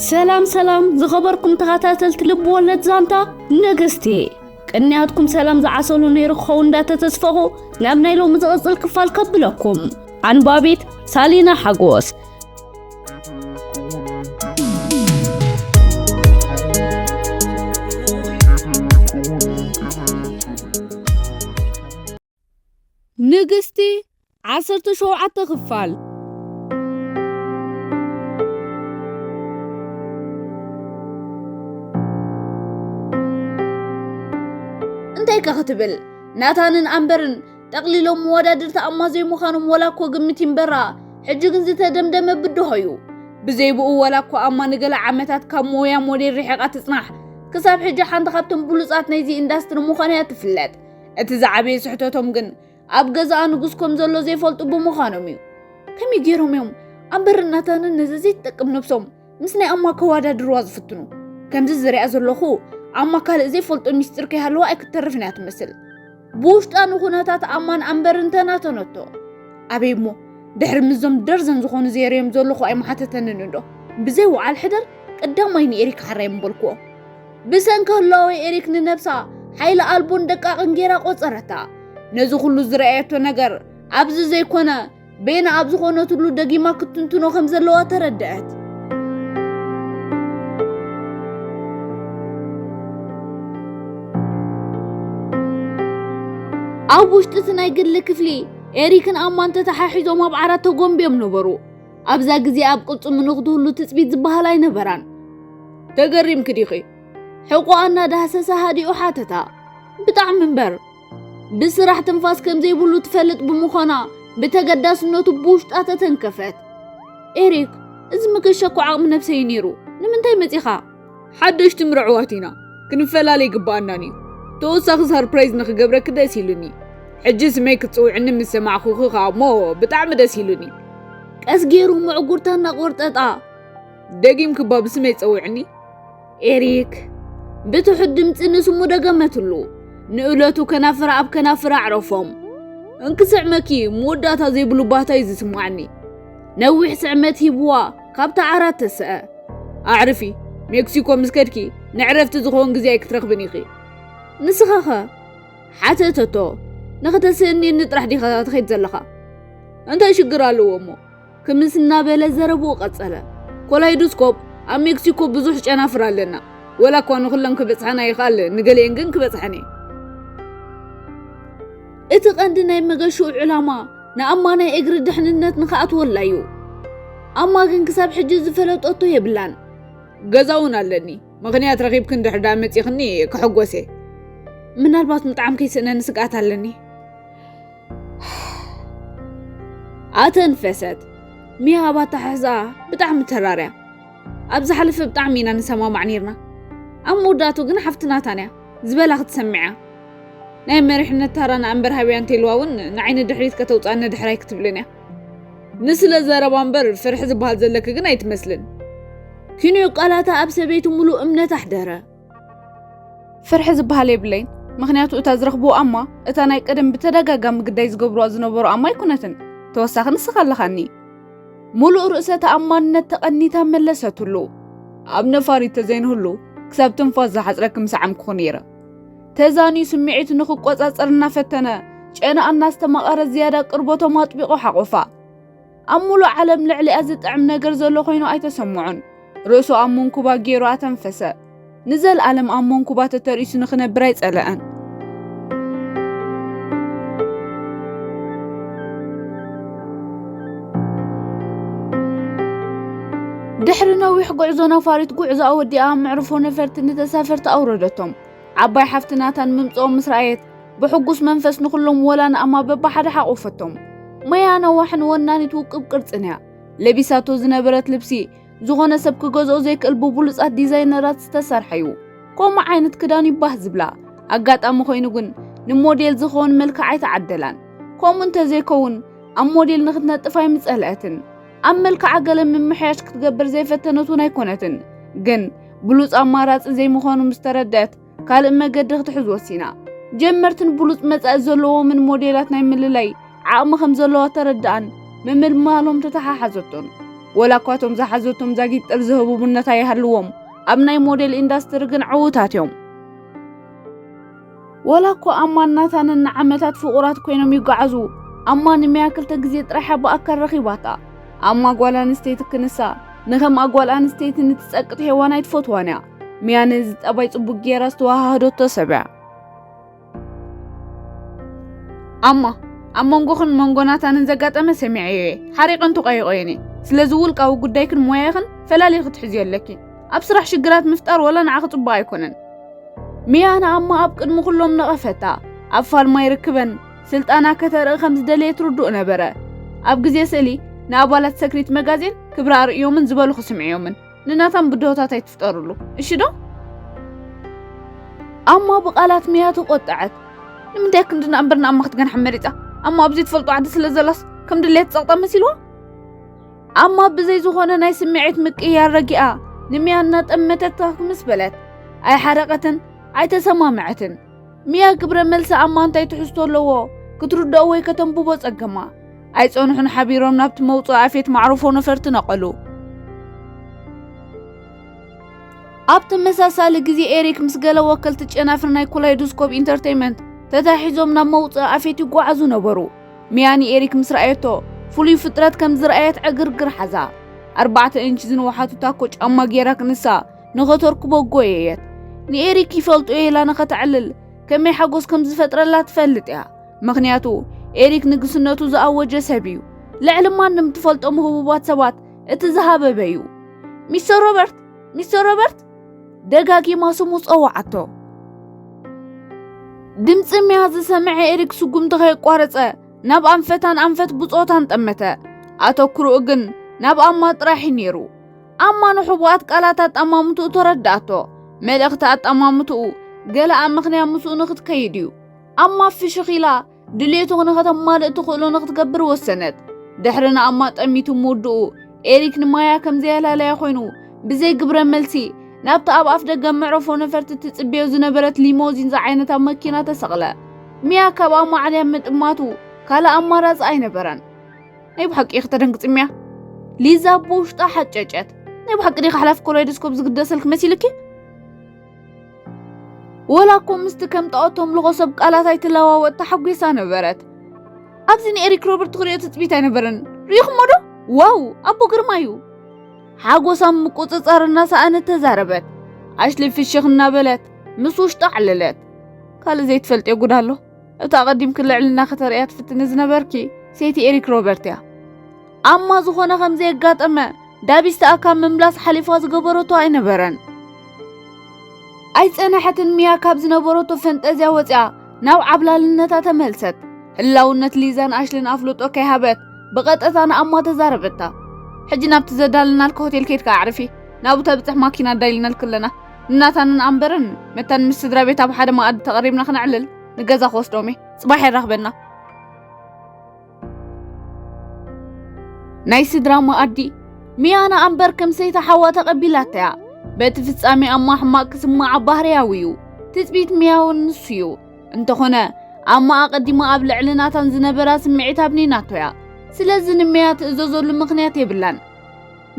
ሰላም ሰላም ዝኸበርኩም ተኸታተልቲ ልብ ወለድ ዛንታ ንግስቲ፣ ቅንያትኩም ሰላም ዝዓሰሉ ነይሩ ክኸውን እንዳተተስፈኹ ናብ ናይ ሎሚ ዝቕጽል ክፋል ከብለኩም። ኣንባቢት ሳሊና ሓጎስ። ንግስቲ ዓሰርተ ሸውዓተ ክፋል። እንታይ ከ ክትብል፣ ናታንን ኣምበርን ጠቕሊሎም መወዳድርቲ ኣማ ዘይምዃኖም ወላ እኮ ግምት ይንበራ፣ ሕጂ ግን ዝተደምደመ ብድሆ እዩ። ብዘይ ብኡ ወላ እኮ ኣማ ንገለ ዓመታት ካብ ሞያ ሞዴል ርሒቓ ትጽናሕ፣ ክሳብ ሕጂ ሓንቲ ካብቶም ብሉጻት ናይዚ ኢንዳስትሪ ምዃና እያ ትፍለጥ። እቲ ዝዓበየ ስሕተቶም ግን ኣብ ገዛኣ ንጉስ ከም ዘሎ ዘይፈልጡ ብምዃኖም እዩ። ከመይ ገይሮም እዮም ኣምበርን ናታንን ነዚ ዘይትጠቅም ነብሶም ምስ ናይ ኣማ ከወዳድርዋ ዝፍትኑ? ከምዚ ዝሪኣ ዘለኹ ኣማ ካልእ ዘይፈልጦ ሚስጥር ከይሃለዋ ኣይክተርፍን እያ ትመስል። ብውሽጣ ንኹነታት ኣማን ኣምበርን ተናተነቶ። ኣበይ እሞ ድሕሪ ምስዞም ደርዘን ዝኾኑ ዜርዮም ዘለኹ ኣይመሓተተንን እንዶ? ብዘይ ውዓል ሕደር ቀዳማይ ንኤሪክ ሓራይ ምበልክዎ። ብሰንኪ ህላወ ኤሪክ ንነብሳ ሓይሊ ኣልቦን ደቃቕን ጌራ ቆጸረታ። ነዚ ኩሉ ዝረኣየቶ ነገር ኣብዚ ዘይኮነ በይና ኣብ ዝኾነትሉ ደጊማ ክትትንትኖ ከም ዘለዋ ተረድአት። ኣብ ውሽጢ እቲ ናይ ግሊ ክፍሊ ኤሪክን ኣማን ተተሓሒዞም ኣብ ዓራት ተጎንብዮም ነበሩ። ኣብዛ ግዜ ኣብ ቅልጽሙ ንኽትህሉ ትጽቢት ዝበሃል ኣይነበራን። ተገሪምኪ ዲኺ? ሕቖኣ እናዳህሰሰ ሃዲኡ ሓተታ። ብጣዕሚ እምበር። ብስራሕ ትንፋስ ከም ዘይብሉ ትፈልጥ ብምዃና ብተገዳስነቱ ብውሽጣ ተተንከፈት። ኤሪክ፣ እዚ ምክሸኮ ዓቕሚ ነብሰይ ነይሩ። ንምንታይ መጺኻ? ሓደሽቲ ምርዕዋት ኢና፣ ክንፈላለ ይግብኣናን እዩ። ተወሳኺ ሰርፕራይዝ ንኽገብረኪ ደስ ኢሉኒ። ሕጂ ስመይ ክትጽውዕኒ ምስ ሰማዕኹኺ ኸኣ እሞ ብጣዕሚ ደስ ኢሉኒ። ቀስ ገይሩ ምዕጉርታ እናቖርጠጣ፣ ደጊምኪ እባ ብስመይ ጸውዕኒ። ኤሪክ ብትሑት ድምጺ ንስሙ ደገመትሉ። ንእለቱ ከናፍራ ኣብ ከናፍራ ኣዕረፎም። እንክስዕመኪ መወዳእታ ዘይብሉ ባህታ እዩ ዝስማዓኒ። ነዊሕ ስዕመት ሂብዋ ካብታ ዓራት ተስአ። ኣዕርፊ፣ ሜክሲኮ ምስ ከድኪ ንዕረፍቲ ዝኸውን ግዜ ኣይክትረኽብን ኢኺ። ንስኻኸ? ሓተተቶ። ንኽተስእኒ ጥራሕ ዲኻ ትኸይድ ዘለኻ? እንታይ ሽግር ኣለዎ እሞ? ክምስ እናበለ ዘረብኡ ቀጸለ። ኮላይዶስኮፕ ኣብ ሜክሲኮ ብዙሕ ጨናፍር ኣለና። ወላ እኳ ንኹለን ክበጽሓና ይኽኣል፣ ንገሊአን ግን ክበጽሓን እየ። እቲ ቀንዲ ናይ መገሽኡ ዕላማ ንኣማ ናይ እግሪ ድሕንነት ንኽኣትወላ እዩ። ኣማ ግን ክሳብ ሕጂ ዝፈለጠቶ የብላን። ገዛ እውን ኣለኒ። ምኽንያት ረኺብኪ እንድሕር ደኣ መጺኽኒ ክሕጎስ እየ። ምናልባት ምጥዓም ከይስእነኒ ስግኣት ኣለኒ። ኣተንፈሰት። ሚያ ኣብ ኣተሓሕዛኣ ብጣዕሚ ተራርያ። ኣብ ዝሓለፈ ብጣዕሚ ኢና ንሰማማዕ ነይርና። ኣብ መወዳእቱ ግን ሓፍቲ ናታን እያ ዝበላ ክትሰምዕ እያ። ናይ መሪሕነት ታራ ንኣንበር ሃብያ እንተይልዋ እውን ንዓይ ንድሕሪት ከተውፅኣኒ ድሕራይ ክትብልን እያ። ንስለ ዘረባ እምበር ፍርሒ ዝበሃል ዘለኪ ግን ኣይትመስልን። ኪንዮ ቃላታ ኣብ ሰበይቱ ሙሉእ እምነት ኣሕደረ። ፍርሒ ዝበሃል የብለይን፣ ምኽንያቱ እታ ዝረኽብዎ ኣማ እታ ናይ ቀደም ብተደጋጋሚ ግዳይ ዝገብርዋ ዝነበሩ ኣማ ኣይኮነትን። ተወሳኺ ንስኻ ኣለኻኒ። ሙሉእ ርእሰ ተኣማንነት ተቐኒታ መለሰትሉ። ኣብ ነፋሪት ተዘይንህሉ ክሳብ ትንፋስ ዝሓጽረኪ ምሰዓምኩኺ ነይረ። ተዛንዩ ስምዒቱ ንኽቆጻጸር እናፈተነ ጨናኣ እናስተማቐረ ዝያዳ ቅርበቶም ኣጥቢቑ ሓቖፋ። ኣብ ሙሉእ ዓለም ልዕሊኣ ዝጥዕም ነገር ዘሎ ኮይኑ ኣይተሰምዖን። ርእሱ ኣብ መንኩባ ገይሩ ኣተንፈሰ። ንዘለኣለም ኣብ መንኩባ ተተርኢሱ ንኽነብር ኣይጸለኣን። ድሕሪ ነዊሕ ጉዕዞ ነፋሪት ጉዕዞኣ ወዲኣ ኣብ መዕርፎ ነፈርቲ ንተሳፈርቲ ኣውረደቶም። ዓባይ ሓፍቲ ናታን ምምጽኦም ምስ ረኣየት ብሕጉስ መንፈስ ንኹሎም ወላ ንኣማ በብሓደ ሓቖፈቶም። መያ ነዋሕን ወናኒት ውቅብ ቅርጽን እያ። ለቢሳቶ ዝነበረት ልብሲ ዝኾነ ሰብ ክገዝኦ ዘይክእል ብብሉጻት ዲዛይነራት ዝተሰርሐ እዩ። ከምኡ ዓይነት ክዳን እዩ ባህ ዝብላ። ኣጋጣሚ ኮይኑ ግን ንሞዴል ዝኸውን መልክዕ ኣይተዓደላን። ከምኡ እንተዘይከውን ኣብ ሞዴል ንኽትነጥፍ ኣይምጸልአትን። ኣብ መልክዓ ገለ ምምሕያሽ ክትገብር ዘይፈተነት እውን ኣይኮነትን። ግን ብሉጽ ኣማራጺ ዘይምዃኑ ምስ ተረድአት ካልእ መገዲ ክትሕዝ ወሲና። ጀመርትን ብሉጽ መጻኢ ዘለዎምን ሞዴላት ናይ ምልላይ ዓቕሚ ከም ዘለዋ ተረድኣን ምምልማሎም ተተሓሓዘቶን። ወላ እኳ እቶም ዝሓዘቶም ዛጊት ጥርዚ ህቡብነት ኣይሃልዎም፣ ኣብ ናይ ሞዴል ኢንዳስትሪ ግን ዕዉታት እዮም። ወላ እኳ ኣማን ናታንን ንዓመታት ፍቑራት ኮይኖም ይጓዓዙ፣ ኣማ ንሚያ ክልተ ግዜ ጥራሕ እያ ብኣካል ረኺባታ። ኣማ ጓል ኣንስተይቲ ክንሳ፣ ንኸም ኣጓል ኣንስተይቲ ንትጸቅጥ ሄዋን ኣይትፈትዋን እያ። ሚያ ነዚ ጠባይ ጽቡቅ ጌራ ዝተዋሃሃደቶ ሰብ እያ። ኣማ፣ ኣብ መንጎኽን መንጎ ናታንን ዘጋጠመ ሰሚዐዮ እየ። ሓሪቐን ተቋይቆየን እየ። ስለዚ ውልቃዊ ጉዳይክን ሞያኽን ፈላሊኺ ክትሕዝዮ ኣለኪ። ኣብ ስራሕ ሽግራት ምፍጣር ወላ ንዓኺ ጽቡቕ ኣይኮነን። ሚያ ንኣማ ኣብ ቅድሚ ኩሎም ነቐፈታ። ኣብ ፋልማ ይርክበን፣ ስልጣና ከተርኢ ከም ዝደለየ ትርዱእ ነበረ። ኣብ ግዜ ስእሊ ንኣባላት ሰክሪት መጋዜን ክብሪ ኣርእዮምን ዝበሉ ክስምዕዮምን። ንናታን ብድሆታት ኣይትፍጠርሉ። እሺ ዶ? ኣማ ብቓላት ሚያ ተቆጠዐት። ንምንታይ ክንድና እምበር ንኣማ ክትገንሓ መሪጻ? ኣማ ኣብዚ ትፈልጦ ዓዲ ስለ ዘላስ ከም ድሌት ጸቕጣ መሲልዋ? ኣማ ብዘይ ዝኾነ ናይ ስምዒት ምቅይያር ረጊኣ ንሚያ እናጠመተታ ምስ በለት፣ ኣይሓረቐትን፣ ኣይተሰማምዐትን። ሚያ ግብረ መልሲ ኣማ እንታይ ትሕዝቶ ኣለዎ? ክትርድኦ ወይ ከተንብቦ ጸገማ። ኣይጸንሑን ሓቢሮም ናብቲ መውጽኢ ኣፌት ማዕርፎ ነፈርቲ ነቐሉ። ኣብ ተመሳሳሊ ግዜ ኤሪክ ምስ ገለ ወከልቲ ጨናፍር ናይ ኮላይዶስኮፕ ኢንተርቴይመንት ተታሒዞም ናብ መውጽኢ ኣፌት ይጓዓዙ ነበሩ። ሚያ ንኤሪክ ምስ ረኣየቶ፣ ፍሉይ ፍጥረት ከም ዝረኣየት ዕግርግር ሓዛ። ኣርባዕተ ኢንች ዝንውሓቱ ታኮ ጫማ ጌራ ክንሳ ንኸተርክቦ ጎየየት። ንኤሪክ ይፈልጦ ኢላ ንኸተዕልል ከመይ ሓጎስ ከም ዝፈጥረላ ትፈልጥ እያ። ምኽንያቱ ኤሪክ ንግስነቱ ዝኣወጀ ሰብ እዩ። ልዕሊ ማንም ትፈልጦም ህቡባት ሰባት እቲ ዝሃበበ እዩ። ሚስተር ሮበርት፣ ሚስተር ሮበርት፣ ደጋጊማ ስሙ ጸውዓቶ። ድምጺ ሚያ ዝሰምዐ ኤሪክ ስጉምቲ ከየቋረጸ ናብ ኣንፈታን ኣንፈት ብጾታን ጠመተ። ኣተኩሮኡ ግን ናብ ኣማ ጥራሕ እዩ ነይሩ። ኣማ ንሕቡኣት ቃላት ኣጠማምትኡ ተረዳኣቶ። መልእኽቲ ኣጠማምትኡ ገለ ኣመኽንያ ምስኡ ንኽትከይድ እዩ። ኣማ ፍሽኽ ኢላ ድሌቱ ንኸተማልእ ትኽእሎ ንኽትገብር ወሰነት። ድሕሪ ንኣማ ጠሚቱ ምውድኡ፣ ኤሪክ ንማያ ከም ዘየላለያ ኮይኑ፣ ብዘይ ግብረ መልሲ ናብቲ ኣብ ኣፍ ደገ መዕረፎ ነፈርቲ ትጽበዮ ዝነበረት ሊሞዚን ዝዓይነታ መኪና ተሰቕለ። ሚያ ካብ ኣማ ዓልያ ምጥማቱ ካልእ ኣማራጺ ኣይነበራን። ናይ ብሓቂ ኢኺ ተደንግጺ ሚያ። ሊዛ ብውሽጣ ሓጨጨት። ናይ ብሓቂ ዲኺ ሓላፊ ኮላይዶስኮፕ ዝግደሰልኪ መሲልኪ? ወላ እኮ ምስቲ ከም ጣዖት ተምልኾ ሰብ ቃላት ኣይትለዋወጥ ተሓጒሳ ነበረት። ኣብዚ ንኤሪክ ሮበርት ክሪኦ ትጽቢት ኣይነበረን። ርኢኹሞ ዶ? ዋው፣ ኣቦ ግርማ እዩ። ሓጎሳ ምቁጽጻር እናሰኣነት ተዛረበት። ኣሽሊ ፍሽኽ እናበለት ምስ ውሽጣ ዓለለት። ካልእ ዘይትፈልጥዮ ጉድ ኣሎ። እታ ኣቐዲምኪ ልዕልና ከተርእያ ትፍትኒ ዝነበርኪ ሰይቲ ኤሪክ ሮበርት እያ። ኣማ ዝኾነ ከም ዘየጋጠመ ዳቢስ ተኣካ ምምላስ ሓሊፋ ዝገበረቶ ኣይነበረን። ኣይጸነሐትን ሚያ ካብ ዝነበረቶ ፈንጠዝያ ወጺኣ ናብ ዓብላልነታ ተመልሰት። ህላውነት ሊዛን ኣሽልን ኣፍልጦ ከይሃበት ብቐጥታ ንኣማ ተዛረበታ። ሕጂ ናብቲ ዘዳለናልኪ ሆቴል ከይድካ ኣዕርፊ። ናብኡ ተብጽሕ ማኪና ኣዳሊናልኪ ኣለና። ንናታንን ኣምበርን መታን ምስ ስድራ ቤት ኣብ ሓደ መኣዲ ተቐሪብና ክነዕልል ንገዛ ክወስዶም እየ። ጽባሕ የራኽበና። ናይ ስድራ መኣዲ ሚያና ኣምበር ከም ሰይቲ ሓዋ ተቐቢላታ እያ። በቲ ፍጻሜ ኣማ ሕማቕ ክስምዓ ባህርያዊ እዩ። ትጽቢት ሚያ እውን ንሱ እዩ። እንተኾነ ኣማ ኣቐዲማ ኣብ ልዕሊ ናታን ዝነበራ ስምዒት ኣብኒናቶ እያ። ስለዚ ንሚያ ትእዘዘሉ ምኽንያት የብላን።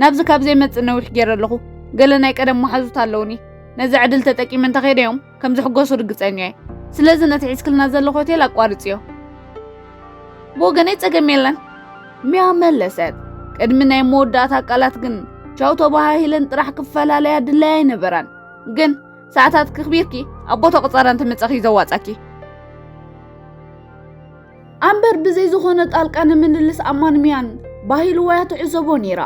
ናብዚ ካብ ዘይመጽእ ነዊሕ ገይረ ኣለኹ። ገለ ናይ ቀደም መሓዙት ኣለውኒ። ነዚ ዕድል ተጠቂመ እንተኸይደዮም ከም ዝሕጎሱ ርግጸኛ እየ። ስለዚ ነቲ ሒዝክልና ዘለኹ ሆቴል ኣቋርጽዮ። ብወገነይ ጸገም የለን፣ ሚያ መለሰት። ቅድሚ ናይ መወዳእታ ቃላት ግን ቻው ተባሃሂለን ጥራሕ ክፈላለያ ድላይ ኣይነበራን። ግን ሰዓታት ክኽቢርኪ ኣብ ቦታ ቆጸራ እንተመጻኺ እዩ ዘዋጻኪ። ኣምበር ብዘይ ዝኾነ ጣልቃ ንምልልስ ኣማን ሚያን ባሂልዋያ ትዕዘቦ ነይራ።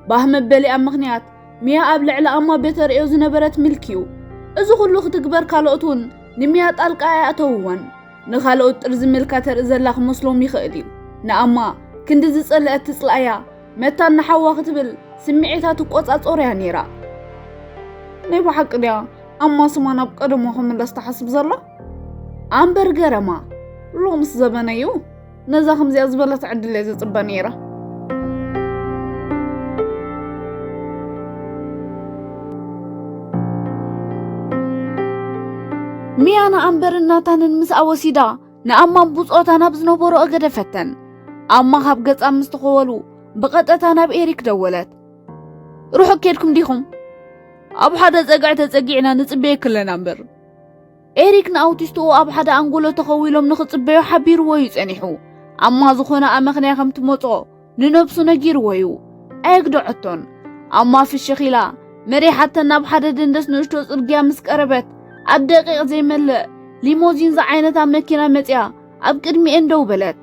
ባህ መበሊኣ ምኽንያት ሚያ ኣብ ልዕሊ ኣማ በተርእዮ ዝነበረት ምልኪ እዩ። እዚ ኩሉ ክትግበር ካልኦት እውን ንሚያ ጣልቃ ኣየእተውዎን። ንኻልኦት ጥርዚ ምልካ ተርኢ ዘላ ክመስሎም ይኽእል እዩ። ንኣማ ክንዲ ዝጸልአት ትጽልኣያ መታን ንሓዋ ክትብል ስምዒታ ትቆጻጸር እያ ነይራ። ናይ ብሓቂ ድያ ኣማ ስማ ናብ ቀደሞ ክምለስ ትሓስብ ዘላ? ኣምበር ገረማ። ሎምስ ዘበነ እዩ። ነዛ ከምዚኣ ዝበለት ዕድል እየ ዝጽበ ነይረ። ሚያ ንኣምበርን ናታንን ምስኣ ወሲዳ ንኣማን ብጾታ ናብ ዝነበሮ ኣገደፈተን። ኣማ ካብ ገጻ ምስ ተኸወሉ ብቐጥታ ናብ ኤሪክ ደወለት። ርሑቕ ኬድኩም ዲኹም? ኣብ ሓደ ጸግዒ ተጸጊዕና ንጽበየኪ ኣለና እምበር። ኤሪክ ንኣውቲስትኡ ኣብ ሓደ ኣንጎሎ ተኸዊሎም ንኽጽበዮ ሓቢርዎ እዩ ጸኒሑ። ኣማ ዝኾነ ኣመኽንያ ከም ትመጾ ንነብሱ ነጊርዎ እዩ። ኣየግደዐቶን። ኣማ ፍሽኽ ኢላ መሪሓተን ናብ ሓደ ደንደስ ንእሽቶ ጽርግያ ምስ ቀረበት፣ ኣብ ደቂቕ ዘይመልእ ሊሞዚን ዝዓይነታ መኪና መጺኣ ኣብ ቅድሚኤን ደው በለት።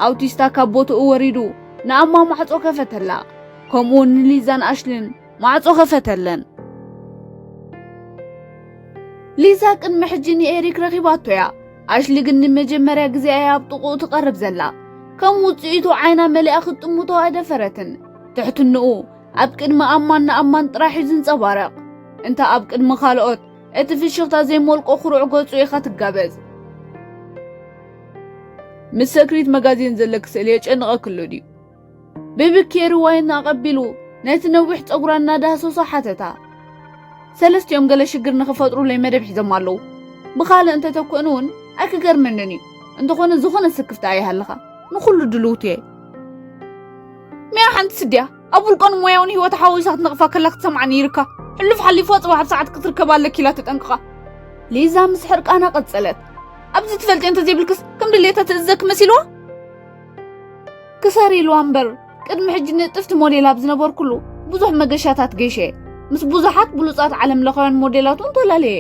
ኣውቲስታ ካብ ቦትኡ ወሪዱ ንኣማ ማዕጾ ከፈተላ። ከምኡ እውን ንሊዛን ኣሽሊን ማዕጾ ከፈተለን። ሊዛ ቅድሚ ሕጂ ንኤሪክ ረኺባቶ እያ። ኣሽሊ ግን ንመጀመርያ ግዜ እያ ኣብ ጥቕኡ ትቐርብ ዘላ። ከም ውጽኢቱ ዓይና መሊኣ ክትጥምቶ ኣይደፈረትን። ትሕትንኡ ኣብ ቅድሚ ኣማን ንኣማን ጥራሕ እዩ ዝንጸባረቕ። እንተ ኣብ ቅድሚ ካልኦት እቲ ፍሽኽታ ዘይመልቆ ኩሩዕ ገጹ ኢኻ ትጋበዝ። ምስ ሰክሪት መጋዚን ዘለኪ ስእሊ የጨንቐኪ ኣሎ ድዩ? ብብኬሪ ዋይን ኣቐቢሉ ነቲ ነዊሕ ጸጉራ እናዳህሰሶ ሓተታ። ሰለስቲኦም ገለ ሽግር ንኽፈጥሩለይ መደብ ሒዞም ኣለዉ። ብኻልእ እንተተኮኑ እውን ኣይክገርመንን እዩ። እንተኾነ ዝኾነ ስክፍታ ኣይሃልኻ። ንኹሉ ድልውቲ እየ። ሚያ ሓንቲ ስድያ ኣብ ውልቆን ሞያውን ህይወት ሓዊሳ ክትነቕፋ ከላ ክትሰምዓኒ ይርካ። ሕሉፍ ሓሊፉ ጽባሕ ኣብ ሰዓት ክትርከብ ኣለኪ ኢላ ተጠንቅቓ። ሊዛ ምስ ሕርቃና ቀጸለት። ኣብዚ ትፈልጢ እንተዘይብልክስ ከም ድሌታ ትእዘኪ መሲልዋ? ክሰር ኢልዋ እምበር፣ ቅድሚ ሕጂ ንጥፍቲ ሞዴል ኣብ ዝነበርኩሉ ብዙሕ መገሻታት ገይሸ። ምስ ብዙሓት ብሉጻት ዓለም ለኻውያን ሞዴላት እውን ተላለየ።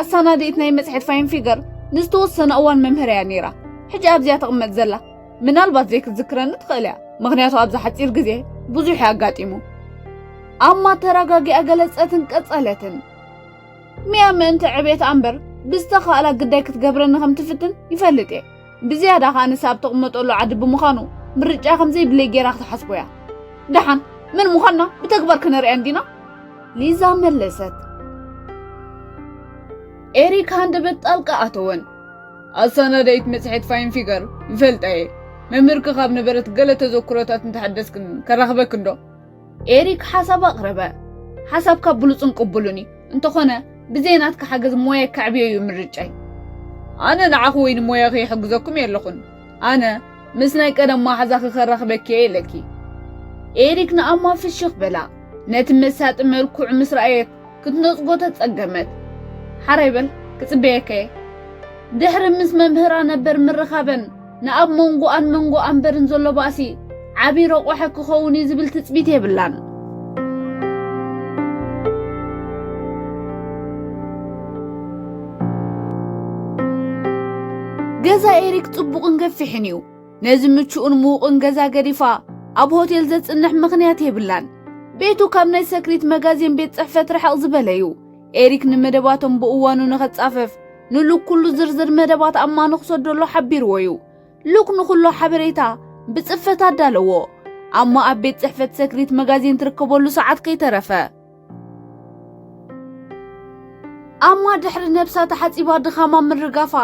ኣሰናዳኢት ናይ መጽሔት ፋይን ፊገር ንዝተወሰነ እዋን መምህር እያ ነይራ። ሕጂ ኣብዚኣ ትቕመጥ ዘላ። ምናልባት ዘይክትዝክረኒ ትኽእል እያ፣ ምኽንያቱ ኣብዚ ሓጺር ግዜ ብዙሕ እዩ ኣጋጢሙ። ኣማ ተረጋጊኣ ገለጸትን ቀጸለትን። ሚያ ምእንቲ ዕቤት ኣምበር ብዝተኻእላ ግዳይ ክትገብረኒ ከም ትፍትን ይፈልጥ እየ። ብዝያዳ ኸኣ ንሳ ኣብ ተቕመጠሉ ዓዲ ብምዃኑ ምርጫ ከም ዘይብለይ ጌራ ክትሓስቦ እያ። ደሓን መን ምዃንና ብተግባር ክነርያ እንዲና? ሊዛ መለሰት። ኤሪክ ሃንደበት ጣልቃ ኣተወን። ኣሰናዳኢት መጽሔት ፋይን ፊገር ይፈልጣ እየ። መምህርኪ ካብ ነበረት ገለ ተዘክሮታት እንተሐደስክን ከራኽበክን ዶ? ኤሪክ ሓሳብ ኣቕረበ። ሓሳብካ ብሉጽን ቅቡልን እዩ። እንተኾነ ብዘይ ናትካ ሓገዝ ሞያይ ከዕብዮ እዩ ምርጫይ። ኣነ ንዓኺ ወይ ንሞያኺ ይሕግዘኩም የለኹን። ኣነ ምስ ናይ ቀደም መሓዛኺ ከራኽበኪ እየ ኢለኪ። ኤሪክ ንኣማ ፍሽኽ በላ። ነቲ መሳጢ መልክዑ ምስ ረኣየት ክትነጽጎ ተጸገመት። ሓራይ በል ክጽበየካ እየ። ድሕሪ ምስ መምህራ ነበር ምርኻበን ንኣብ መንጎኣን መንጎ ኣምበርን ዘሎ ባእሲ ዓቢ ረቑሐ ክኸውን እዩ ዝብል ትጽቢት የብላን። ገዛ ኤሪክ ጽቡቕን ገፊሕን እዩ። ነዚ ምቹእን ምዉቕን ገዛ ገዲፋ ኣብ ሆቴል ዘጽንሕ ምኽንያት የብላን። ቤቱ ካብ ናይ ሰክሪት መጋዚን ቤት ጽሕፈት ርሕቕ ዝበለ እዩ። ኤሪክ ንመደባቶም ብእዋኑ ንኸጻፈፍ ንሉክ ኩሉ ዝርዝር መደባት ኣማ ንኽሰደሉ ሓቢርዎ እዩ። ሉክ ንኹሉ ሓበሬታ ብጽፈት ኣዳለዎ። ኣማ ኣብ ቤት ጽሕፈት ሰክሪት መጋዚን ትርከበሉ ሰዓት ከይተረፈ። ኣማ ድሕሪ ነብሳ ተሓጺባ ድኻማ ምርጋፋ፣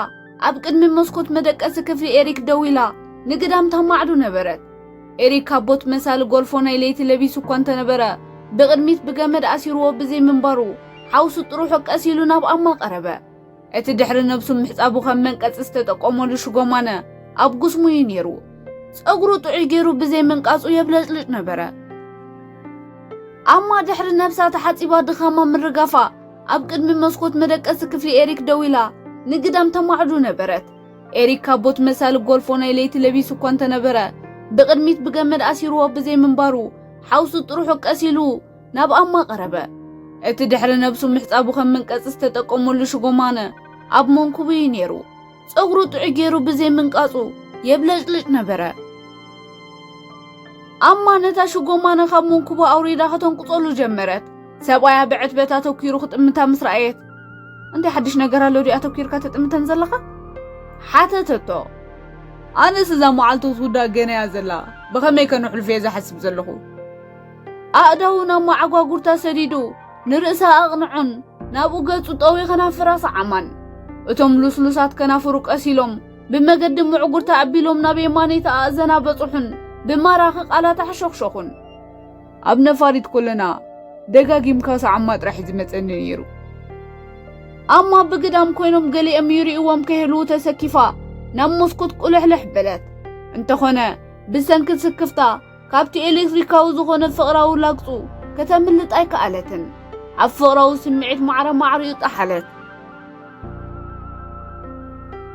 ኣብ ቅድሚ መስኮት መደቀሲ ክፍሊ ኤሪክ ደው ኢላ ንግዳም ተማዕዱ ነበረት። ኤሪክ ካቦት መሳሊ ጎልፎ ናይ ለይቲ ለቢሱ እኳ እንተነበረ፣ ብቕድሚት ብገመድ ኣሲርዎ ብዘይ ምንባሩ፣ ሓውሱ ጥርሑ ቀስ ኢሉ ናብ ኣማ ቀረበ። እቲ ድሕሪ ነብሱ ምሕጻቡ ከም መንቀጺ ዝተጠቀመሉ ሽጎማነ ኣብ ጉስሙ እዩ ነይሩ። ጸጉሩ ጥዑይ ገይሩ ብዘይ ምንቃጹ የብለጭልጭ ነበረ። ኣማ ድሕሪ ነብሳ ተሓጺባ ድኻማ ምርጋፋ፣ ኣብ ቅድሚ መስኮት መደቀሲ ክፍሊ ኤሪክ ደው ኢላ ንግዳም ተማዕዱ ነበረት። ኤሪክ ካቦት መሳሊ ጎልፎ ናይ ለይቲ ለቢሱ እኳ እንተነበረ፣ ብቕድሚት ብገመድ ኣሲርዎ ብዘይ ምንባሩ፣ ሓውሱ ጥርሑ ቀስ ኢሉ ናብ ኣማ ቀረበ። እቲ ድሕሪ ነብሱ ምሕጻቡ ከም መንቀጺ ዝተጠቀመሉ ሽጎማነ ኣብ መንኩቡ እዩ ነይሩ። ጸጉሩ ጥዑይ ገይሩ ብዘይ ምንቃጹ የብለጭልጭ ነበረ። ኣማ ነታ ሽጎማነ ካብ መንኩቡ ኣውሪዳ ከተንቁጸሉ ጀመረት። ሰብኣያ ብዕትበት ኣተኲሩ ክጥምታ ምስ ረኣየት፣ "እንታይ ሓድሽ ነገር ኣሎ ድዩ ኣተኲርካ ትጥምተን ዘለኻ?" ሓተተቶ። ኣነስ እዛ መዓልቲ ክትውዳእ ገና እያ ዘላ። ብኸመይ ከ ንሕልፎ እየ ዝሓስብ ዘለኹ? ኣእዳዉ ናብ መዓጓጉርታ ሰዲዱ ንርእሳ ኣቕንዖን ናብኡ ገጹ ጠዊ ከናፍራ ሰዓማን። እቶም ልስሉሳት ከናፍሩ ቀስ ኢሎም ብመገዲ ምዕጉርታ ኣቢሎም ናብ የማነይቲ ኣእዘና በጽሑን ብማራኺ ቃላት ኣሕሸኽሸኹን። ኣብ ነፋሪት ኮለና ደጋጊምካ ሰዓማ ጥራሕ እዩ ዝመጸኒ ነይሩ። ኣማ ብግዳም ኮይኖም ገሊኦም ይርእይዎም ከይህልዉ ተሰኪፋ ናብ መስኮት ቁልሕልሕ በለት። እንተኾነ ብሰንኪ ስክፍታ ካብቲ ኤሌክትሪካዊ ዝኾነ ፍቕራዊ ላግጹ ከተምልጥ ኣይከኣለትን። ኣብ ፍቕራዊ ስምዒት ማዕረ ማዕሪኡ ጠሓለት።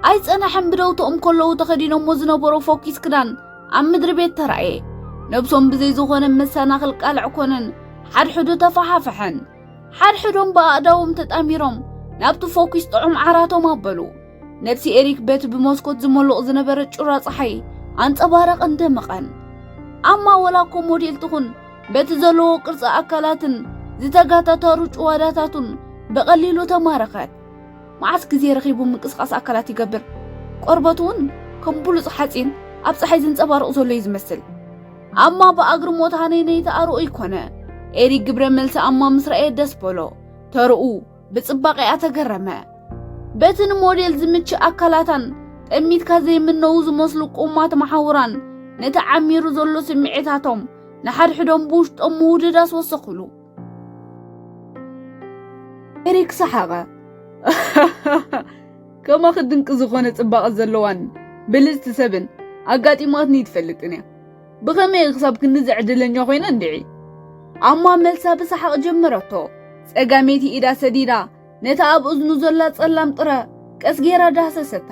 ኣይጸናሕን፣ ብደውተኦም ከለዉ ተኸዲኖሞ ዝነበሩ ፎኪስ ክዳን ኣብ ምድሪ ቤት ተራእየ። ነብሶም ብዘይ ዝኾነ መሰናኽል ቃልዕ ኮነን ሓድሕዱ ተፈሓፈሐን። ሓድሕዶም ብኣእዳዎም ተጣሚሮም ናብቲ ፎኪስ ጥዑም ዓራቶም ኣበሉ። ነብሲ ኤሪክ በቲ ብመስኮት ዝመልቕ ዝነበረ ጩራ ጸሓይ ኣንጸባረቐን ደመቐን። ኣማ ወላ እኮ ሞዴል ትኹን፣ በቲ ዘለዎ ቅርጺ ኣካላትን ዝተጋታተሩ ጭዋዳታቱን ብቐሊሉ ተማረኸት። መዓስ ግዜ ረኺቡ ምንቅስቓስ ኣካላት ይገብር? ቆርበቱ እውን ከም ብሉጽ ሓጺን ኣብ ጸሓይ ዝንጸባረቕ ዘሎ እዩ ዝመስል። ኣማ ብኣግርሞት ሃነይነይቲ ኣርኡ ይኮነ። ኤሪክ ግብረ መልሲ ኣማ ምስ ረኣየ ደስ በሎ። ተርኡ ብጽባቐኣ ተገረመ። በቲ ንሞዴል ዝምችእ ኣካላታን ጠሚትካ ዘይምነዉ ዝመስሉ ቁማት መሓውራን ነቲ ዓሚሩ ዘሎ ስምዒታቶም ንሓድሕዶም ብውሽጦም ምውድዳስ ወሰኹሉ። ኤሪክ ሰሓቐ። ከማኺ ድንቂ ዝኾነ ጽባቐ ዘለዋን ብልጽቲ ሰብን ኣጋጢማትኒ ይትፈልጥን እያ። ብኸመይ ክሳብ ክንድዚ ዕድለኛ ኮይነ እንድዒ? ኣማ መልሳ ብሰሓቕ ጀመረቶ። ጸጋመይቲ ኢዳ ሰዲዳ ነታ ኣብ እዝኑ ዘላ ጸላም ጥረ ቀስ ጌራ ዳህሰሰታ።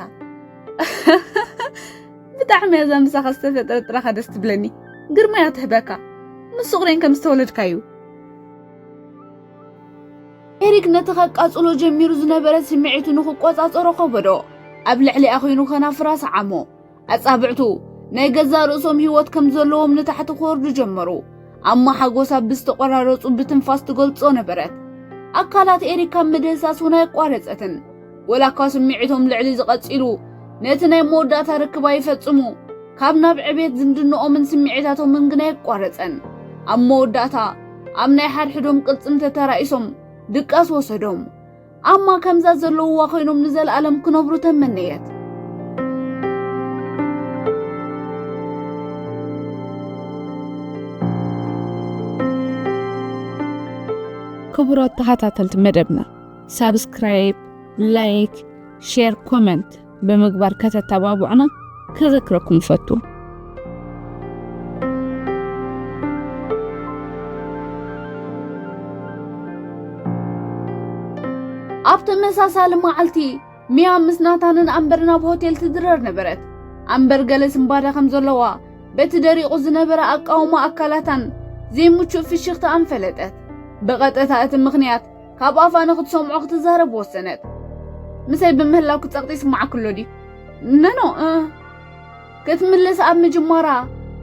ብጣዕሚ እያ እዛ ምሳኻ ዝተፈጥረ ጥረኻ ደስ ትብለኒ። ግርማ እያ ትህበካ። ምስ ስቑሬን ከም ዝተወለድካዩ። ኤሪክ ነቲ ከቃጽሎ ጀሚሩ ዝነበረ ስምዒቱ ንኽቆጻጸሮ ከበዶ። ኣብ ልዕሊኣ ኮይኑ ከናፍራ ሰዓሞ። ኣጻብዕቱ ናይ ገዛእ ርእሶም ህይወት ከም ዘለዎም ንታሕቲ ክወርዱ ጀመሩ። ኣማ ሓጎሳ ብዝተቆራረጹ ብትንፋስ ትገልጾ ነበረት። ኣካላት ኤሪክ ካብ ምድህሳስ እውን ኣየቋረጸትን። ወላ እኳ ስምዒቶም ልዕሊ ዝቐጺሉ፣ ነቲ ናይ መወዳእታ ርክብ ኣይፈጽሙ። ካብ ናብ ዕቤት ዝምድንኦምን ስምዒታቶምን ግን ኣየቋረጸን። ኣብ መወዳእታ፣ ኣብ ናይ ሓድሕዶም ቅልጽም ተተራኢሶም ድቃስ ወሰዶም። ኣማ ከምዛ ዘለውዋ ኮይኖም ንዘለኣለም ክነብሩ ተመነየት። ክቡራት ተኸታተልቲ መደብና፣ ሳብስክራይብ፣ ላይክ፣ ሼር፣ ኮመንት ብምግባር ከተተባብዑና ከዘክረኩም እፈቱ። ኣብ ተመሳሳሊ መዓልቲ፣ ሚያ ምስ ናታንን ኣምበር ናብ ሆቴል ትድረር ነበረት። ኣምበር ገለ ስንባደ ከም ዘለዋ፣ በቲ ደሪቑ ዝነበረ ኣቃውማ ኣካላታን ዘይምቹእ ፍሽኽታኣን ፈለጠት። ብቐጥታ እቲ ምኽንያት ካብ ኣፋ ንኽትሰምዖ ክትዛረብ ወሰነት። "ምሳይ ብምህላው ክጸቕጢ ይስምዓኪ ኣሎ ድዩ?" "ነኖ፣ እ." ክትምልስ ኣብ ምጅማራ፣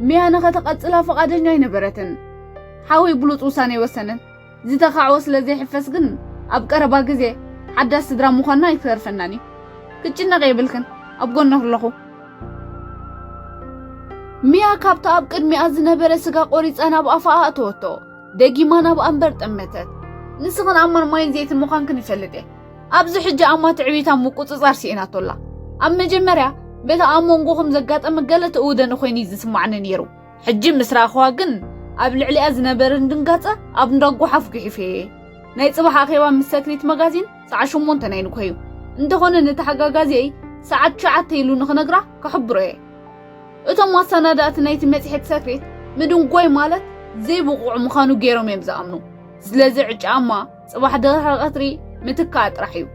ሚያ ንኸተቐጽላ ፍቓደኛ ኣይነበረትን። ሓወይ ብሉጽ ውሳነ ኣይወሰነን። ዝተኻዕወ ስለ ዘይሕፈስ ግን፣ ኣብ ቀረባ ግዜ ሓዳስ ስድራ ምዃንና ኣይክተርፈናን እዩ። ክትጭነቕ የብልክን፣ ኣብ ጎንኺ ኣለኹ። ሚያ ካብቲ ኣብ ቅድሚኣ ዝነበረ ስጋ ቆሪጻ ናብ ኣፋ ኣእተወቶ። ደጊማ ናብ ኣምበር ጠመተት። "ንስኽን ኣማን ማይን ዘይትን ምዃንክን ይፈልጥ እየ። ኣብዚ ሕጂ ኣማ ትዕቢታ ምቁጽጻር ስኢናቶ ኣላ። ኣብ መጀመርያ በቲ ኣብ መንጎኹም ዘጋጠመ ገለ ተእውደኒ ኮይኑ እዩ ዝስማዓኒ ነይሩ። ሕጂ ምስ ረኣኽዋ ግን ኣብ ልዕሊኣ ዝነበረን ድንጋጸ ኣብ እንዳጓሓፍ ጉሒፈ እየ። ናይ ጽባሕ ኣኼባ ምስ ሰክሪት መጋዚን ሰዓት ሸሞንተ ናይ ንግሆ እዩ። እንተኾነ ንተሓጋጋዚየይ ሰዓት ትሽዓተ ኢሉ ንኽነግራ ከሕብሮ እየ። እቶም ኣሰናዳእቲ ናይቲ መጽሔት ሰክሪት ምድንጓይ ማለት ዘይብቑዕ ምዃኑ ገይሮም እዮም ዝኣምኑ። ስለዚ ዕጫ ኣማ ጽባሕ ድሕሪ ቀትሪ ምትካእ ጥራሕ እዩ።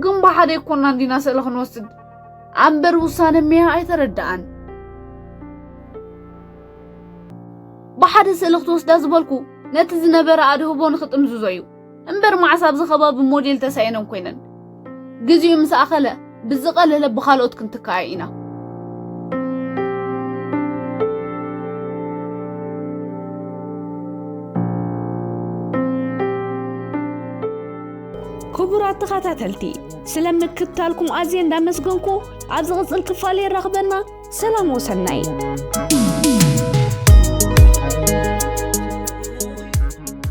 ግን ብሓደ ኣይኮናን ዲና ስእሊ ክንወስድ?" ኣምበር ውሳነ ሚያ ኣይተረድኣን። "ብሓደ ስእሊ ክትወስዳ ዝበልኩ ነቲ ዝነበረ ኣድህቦ ንኽጥምዝዞ እዩ። እምበር መዓስ ኣብዚ ከባቢ ሞዴል ተሳኢነን ኮይነን? ግዜኡ ምስ ኣኸለ ብዝቐለለ ብኻልኦት ክንትክኣ ኢና።" ክቡራት ተኸታተልቲ፣ ስለ ምክትታልኩም ኣዝየ እንዳመስገንኩ፣ ኣብ ዝቕጽል ክፋል የራኽበና። ሰላም ወሰናይ።